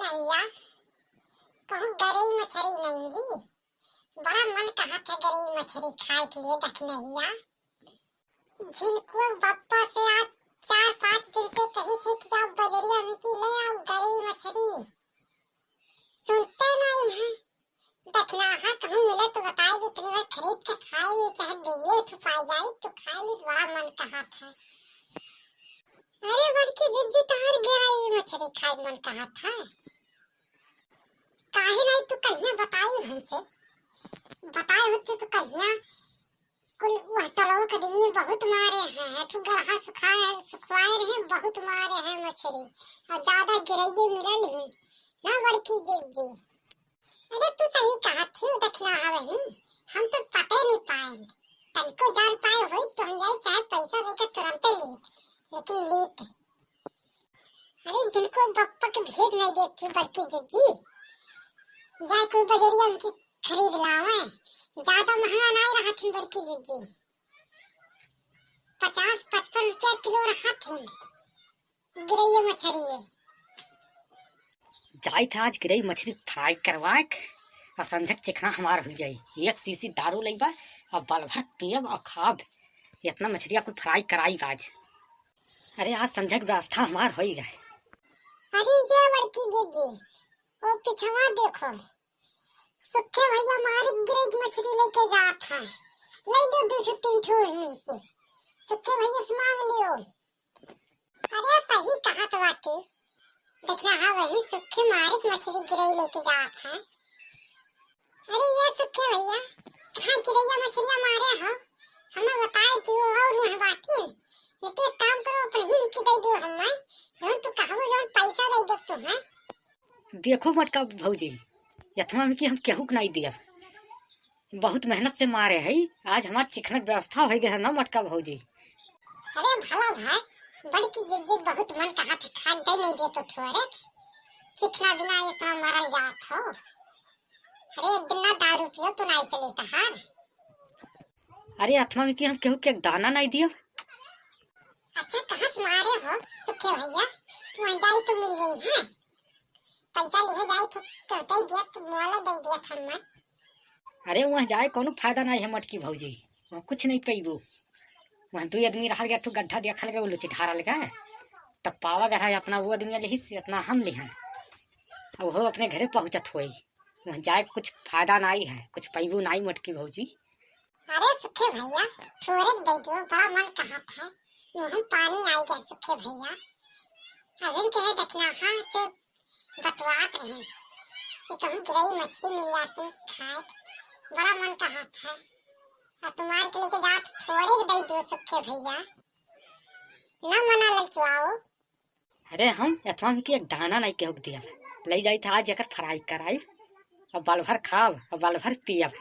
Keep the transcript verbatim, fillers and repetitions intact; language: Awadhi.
नहिया, कहूँ गरई मछरी नहीं मिली। बड़ा मन कहत है गरई मछरी खाए के लिए दखिनहिया। झिनकुआ बप्पा से आज चार पाँच दिन से कही थी कि जाओ बजरिया में की ले आओ गरई मछरी। सुनते नहीं हैं। दखिनहा कहूँ मिले तो बताए दो, तनी भाई खरीद के खाए ली, चाहे दुइये ठो पाए जाए तो खाए ली, बड़ा मन कहत है। अरे बड़की जिज्जी, तोहर गरई मछरी खाए मन कहत है। काहे नहीं तू कहिया बताई हमसे? बताए होते तो कहिया कुल वह तलवा के आदमी बहुत मारे हैं, तू गरहा सुखाए, सुखवाए रहे, बहुत मारे हैं मछरी, और ज्यादा गरई मिलल ही ना बड़की जिज्जी। अरे तू सही कहत ही, दखिनहा बहिनी, हम तो पटे नहीं पाए, तनिको जान पाए होई तो हम जाई चाहे पैसा देके तुरंते लीत, लेकिन लीत। अरे झिनकुआ बप्पा के भेद नहीं देती बड़की जिज्जी, जाए कोई बजरिया उनकी खरीद लावे, ज्यादा महंगा नहीं रहत ही बड़की जिज्जी, पचास पचपन रुपया किलो रहत ही। गरई मछरी है। जाइत है आज गरई मछरी fry करवाए के, और संझक चिखना हमार हो जाई। एक शीशी दारू लइबा, और बल भर पियब और खाब। इतना मछरिया कुल fry कराई आज। अरे आज संझक व्यवस्था हमार हो ही जाए। अरे ये बड़की जिज्जी, ओ पिछवा देखो, सुखे भैया मारिक गरई मछरी लेके जात है, ले लो दो ठो तीन ठो उहनी के, सुखे भैया से मांग लियो। अरे सही कहत बाटे, देखना हा वही सुखे मारिक मछरी गरई लेके जात है। अरे ये सुखे भैया, कहाँ गरई मछरिया मारे हो, हमें बताए दियो और वहाँ बाटी, नहीं तो एक काम करो, अपने ही उनकी दे दो हमें, हम तो कहबो जौन पैसा दे दो तुम्हें। देखो मटका भौजी, यथवा में कि हम केहू के नहीं दियब, बहुत मेहनत से मारे है, आज हमार चिखनक व्यवस्था हो गए है ना मटका भौजी। अरे भला भाई, बड़की जिज्जी बहुत मन कहत है, खाए दे नहीं दे तो थोड़े, चिखना बिना इतना मरल जात हो। अरे एक दिन ना दारू पियो तो नहीं चले तहार। अरे अथवा में कि हम केहू के एक दाना नहीं दियब। अच्छा कहाँ से मारे हो सुखे भैया, तू वहाँ जाई तो मिल गई है, पैसा लिहे जाई थे तो दे दिया, तू मोला दे दिया था मैं। अरे वहाँ जाए कोनो फायदा नहीं है मटकी भौजी, वहाँ कुछ नहीं पैबू। वहाँ दो आदमी रहा गया, तू गड्ढा देखल गए, वो लुची ढारल गए, तब पावा गया है अपना वो आदमी लिहिस, इतना हम लिहन, अब वो अपने घरे पहुँचत होई। वहाँ जाए कुछ फायदा नाई है, कुछ पैबू नाई मटकी भौजी। अरे सुखे भैया, थोड़े दे दो, बड़ा मन कहत है, मुँह पानी आई गया सुखे भैया। अभिन कहे दखिनहा से बतवात रहे कि कहूँ गरई मछली मिल जाती खाए, बड़ा मन कहत है। अब तुम्हारे के लेके जात थोड़े दे दो सुखे भैया, ना मना ललचुआओ। अरे हम एतवा में कि एक दाना नहीं केहू के दियब, ले जाई था आज एकर fry कराइब, अब बल भर खाब, अब बल भर पियब।